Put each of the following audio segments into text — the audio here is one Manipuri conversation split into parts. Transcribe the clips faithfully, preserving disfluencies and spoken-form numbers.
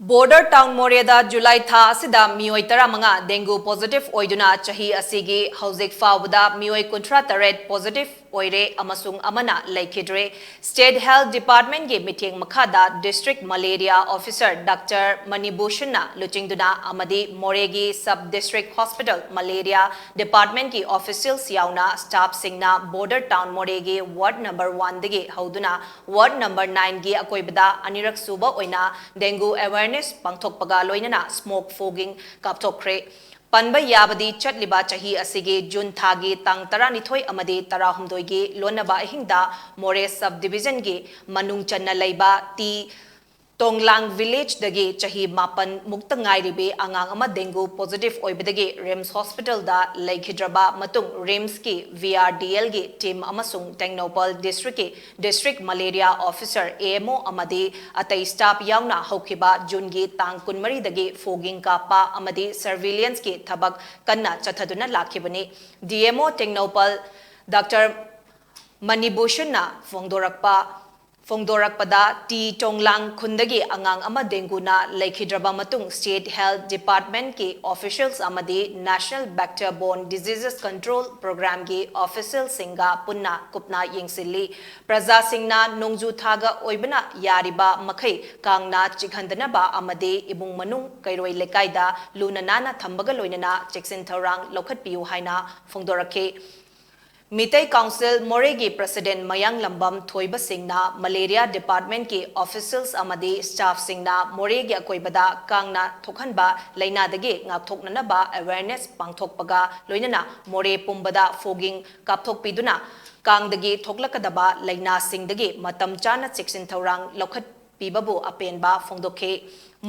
Border town ꯃꯣꯔꯦꯗ ꯖꯨꯂꯥꯏ ꯊꯥ ꯑꯁꯤꯗ ꯃꯤꯑꯣꯏ ꯇꯔꯥꯃꯉꯥ dengue positive ꯑꯣꯏꯗꯨꯅ ꯆꯍꯤ ꯑꯁꯤꯒꯤ ꯍꯧꯖꯤꯛ ꯐꯥꯎꯕꯗ ꯃꯤꯑꯣꯏ ꯀꯨꯟꯊ꯭ꯔꯥ ꯇꯔꯦꯠ positive ꯑꯣꯏꯔꯦ ꯑꯃꯁꯨꯡ ꯑꯃꯅ ꯂꯩꯈꯤꯗ꯭ꯔꯦ꯫ State Health Departmentꯀꯤ ꯃꯤꯠꯌꯦꯡ ꯃꯈꯥꯗ District Malaria Officer Doctor ꯃꯅꯤꯚꯨꯁꯟꯅ ꯂꯨꯆꯤꯡꯗꯨꯅ ꯑꯃꯗꯤ ꯃꯣꯔꯦꯒꯤ Sub District Hospital Malaria Departmentꯀꯤ officials ꯌꯥꯎꯅ staffꯁꯤꯡꯅ border town ꯃꯣꯔꯦꯒꯤ ward number oneꯗꯒꯤ ꯍꯧꯗꯨꯅ ward number nineꯒꯤ ꯑꯀꯣꯏꯕꯗ ꯑꯅꯤꯔꯛ ꯁꯨꯕ ꯑꯣꯏꯅ dengue awareness ꯄꯥꯡꯊꯣꯛꯄꯒ ꯂꯣꯏꯅꯅ smoke fogging ꯀꯥꯞꯊꯣꯛꯈ꯭ꯔꯦ꯫ ꯄꯟꯕ ꯌꯥꯕꯗꯤ, ꯆꯠꯂꯤꯕ ꯆꯍꯤ ꯑꯁꯤꯒꯤ ꯖꯨꯟ ꯊꯥꯒꯤ ꯇꯥꯡ ꯇꯔꯥꯅꯤꯊꯣꯏ ꯑꯃꯗꯤ ꯇꯔꯥꯍꯨꯝꯗꯣꯏꯒꯤ ꯂꯣꯟꯅꯕ ꯑꯍꯤꯡꯗ ꯃꯣꯔꯦ Sub Divisionꯒꯤ ꯃꯅꯨꯡ ꯆꯟꯅ ꯂꯩꯕ ꯇꯤ ꯇꯣꯡꯂꯥꯡ Villageꯗꯒꯤ ꯆꯍꯤ ꯃꯥꯄꯟ ꯃꯨꯛꯇ ꯉꯥꯏꯔꯤꯕꯤ ꯑꯉꯥꯡ ꯑꯃ dengue positive ꯑꯣꯏꯕꯗꯒꯤ RIMS Hospitalꯗ ꯂꯩꯈꯤꯗ꯭ꯔꯕ ꯃꯇꯨꯡ, RIMSꯀꯤ VRDLꯒꯤ team ꯑꯃꯁꯨꯡ Tengnoupal Districtꯀꯤ District Malaria Officer, AMO ꯑꯃꯗꯤ ꯑꯇꯩ staff ꯌꯥꯎꯅ ꯍꯧꯈꯤꯕ ꯖꯨꯟꯒꯤ ꯇꯥꯡ ꯀꯨꯟꯃꯔꯤꯗꯒꯤ fogging ꯀꯥꯞꯄ ꯑꯃꯗꯤ surveillanceꯀꯤ ꯊꯕꯛ ꯀꯟꯅ ꯆꯠꯊꯗꯨꯅ ꯂꯥꯛꯈꯤꯕꯅꯤ꯫ DMO ꯇꯦꯡꯅꯧꯄꯜ Doctor ꯃꯅꯤꯚꯨꯁꯟꯅ ꯐꯣꯡꯗꯣꯔꯛꯄ ꯐꯣꯡꯗꯣꯔꯛꯄꯗ, ꯇꯤ ꯇꯣꯡꯂꯥꯡ ꯈꯨꯟꯗꯒꯤ ꯑꯉꯥꯡ ꯑꯃ dengueꯅ ꯂꯩꯈꯤꯗ꯭ꯔꯕ ꯃꯇꯨꯡ, State Health Departmentꯀꯤ officials ꯑꯃꯗꯤ National Vector Borne Diseases Control Programmeꯒꯤ officialꯁꯤꯡꯒ ꯄꯨꯟꯅ ꯀꯨꯞꯅ ꯌꯦꯡꯁꯤꯜꯂꯤ꯫ ꯄ꯭ꯔꯖꯥꯁꯤꯡꯅ ꯅꯣꯡꯖꯨ ꯊꯥꯒ ꯑꯣꯏꯕꯅ ꯌꯥꯔꯤꯕ ꯃꯈꯩ ꯀꯥꯡꯅ ꯆꯤꯛꯍꯟꯗꯅꯕ ꯑꯃꯗꯤ ꯏꯃꯨꯡ ꯃꯅꯨꯡ, ꯀꯩꯔꯣꯏ ꯂꯩꯀꯥꯏꯗ ꯂꯨꯅ ꯅꯥꯟꯅ ꯊꯝꯕꯒ ꯂꯣꯏꯅꯅ ꯆꯦꯛꯁꯤꯟ ꯊꯧꯔꯥꯡ ꯂꯧꯈꯠꯄꯤꯌꯨ ꯍꯥꯏꯅ ꯐꯣꯡꯗꯣꯔꯛꯈꯤ꯫ ꯃꯤꯇꯩ Council ꯃꯣꯔꯦꯒꯤ President ꯃꯌꯥꯡꯂꯝꯕꯝ ꯊꯣꯏꯕꯁꯤꯡꯅ Malaria Departmentꯀꯤ officials ꯑꯃꯗꯤ staffꯁꯤꯡꯅ ꯃꯣꯔꯦꯒꯤ ꯑꯀꯣꯏꯕꯗ ꯀꯥꯡꯅ ꯊꯣꯛꯍꯟꯕ ꯂꯥꯏꯅꯥꯗꯒꯤ ꯉꯥꯛꯊꯣꯛꯅꯅꯕ awareness ꯄꯥꯡꯊꯣꯛꯄꯒ ꯂꯣꯏꯅꯅ ꯃꯣꯔꯦ ꯄꯨꯝꯕꯗ fogging ꯀꯥꯞꯊꯣꯛꯄꯤꯗꯨꯅ ꯀꯥꯡꯗꯒꯤ ꯊꯣꯛꯂꯛꯀꯗꯕ ꯂꯥꯏꯅꯥꯁꯤꯡꯗꯒꯤ ꯃꯇꯝ ꯆꯥꯅ ꯆꯦꯛꯁꯤꯟ ꯊꯧꯔꯥꯡ ꯂꯧꯈꯠ ꯄꯤꯕꯕꯨ ꯑꯄꯦꯟꯕ ꯐꯣꯡꯗꯣꯛꯈꯤ꯫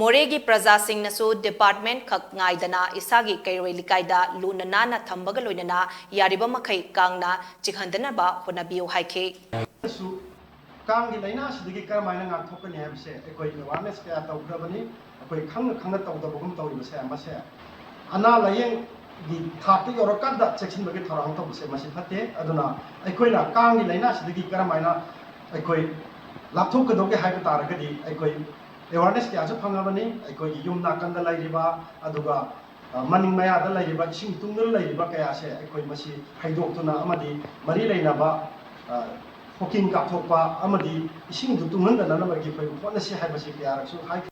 ꯃꯣꯔꯦꯒꯤ ꯄ꯭ꯔꯖꯥꯁꯤꯡꯅꯁꯨ department ꯈꯛ ꯉꯥꯏꯗꯅ ꯏꯁꯥꯒꯤ ꯀꯩꯔꯣꯏ ꯂꯩꯀꯥꯏꯗ ꯂꯨꯅ ꯅꯥꯟꯅ ꯊꯝꯕꯒ ꯂꯣꯏꯅꯅ ꯌꯥꯔꯤꯕ ꯃꯈꯩ ꯀꯥꯡꯅ ꯆꯤꯛꯍꯟꯗꯅꯕ ꯍꯣꯠꯅꯕꯤꯌꯨ ꯍꯥꯏꯈꯤ꯫ ꯀꯥꯡꯒꯤ ꯂꯥꯏꯅꯥꯁꯤꯗꯒꯤ ꯀꯔꯝꯍꯥꯏꯅ ꯉꯥꯛꯊꯣꯛꯀꯅꯤ ꯍꯥꯏꯕꯁꯦ ꯑꯩꯈꯣꯏ awareness ꯀꯌꯥ ꯇꯧꯈ꯭ꯔꯕꯅꯤ꯫ ꯑꯩꯈꯣꯏ ꯈꯪꯅ ꯈꯪꯅ ꯇꯧꯗꯕꯒꯨꯝ ꯇꯧꯔꯤꯕꯁꯦ ꯃꯁꯦ ꯑꯅꯥ ꯂꯥꯏꯌꯦꯡꯒꯤ ꯊꯥꯛꯇ ꯌꯧꯔꯀꯥꯟꯗ ꯆꯦꯛꯁꯤꯟꯕꯒꯤ ꯊꯧꯔꯥꯡ ꯇꯧꯕꯁꯦ ꯃꯁꯤ ꯐꯠꯇꯦ꯫ ꯑꯗꯨꯅ ꯑꯩꯈꯣꯏꯅ ꯀꯥꯡꯒꯤ ꯂꯥꯏꯅꯥꯁꯤꯗꯒꯤ ꯀꯔꯝꯍꯥꯏꯅ ꯑꯩꯈꯣꯏ ꯂꯥꯞꯊꯣꯛꯀꯗꯧꯒꯦ ꯍꯥꯏꯕ ꯇꯥꯔꯒꯗꯤ ꯑꯩꯈꯣꯏ ꯑꯦꯋꯥꯔꯅꯦꯁ ꯀꯌꯥꯁꯨ ꯐꯪꯉꯕꯅꯤ꯫ ꯑꯩꯈꯣꯏꯒꯤ ꯌꯨꯝ ꯅꯥꯀꯟꯗ ꯂꯩꯔꯤꯕ, ꯑꯗꯨꯒ ꯃꯅꯤꯡ ꯃꯌꯥꯗ ꯂꯩꯔꯤꯕ, ꯏꯁꯤꯡ ꯇꯨꯡꯗꯨꯅ ꯂꯩꯔꯤꯕ ꯀꯌꯥꯁꯦ ꯑꯩꯈꯣꯏ ꯃꯁꯤ ꯍꯩꯗꯣꯛꯇꯨꯅ ꯑꯃꯗꯤ ꯃꯔꯤ ꯂꯩꯅꯕ ꯍꯣꯀꯤꯟ ꯀꯥꯞꯊꯣꯛꯄ ꯑꯃꯗꯤ ꯏꯁꯤꯡꯗꯨ ꯇꯨꯡꯍꯟꯗꯅꯅꯕꯒꯤ ꯑꯩꯈꯣꯏ ꯍꯣꯠꯅꯁꯤ ꯍꯥꯏꯕꯁꯤ ꯀꯌꯥꯔꯛꯁꯨ ꯍꯥꯏꯈ꯭ꯔꯦ꯫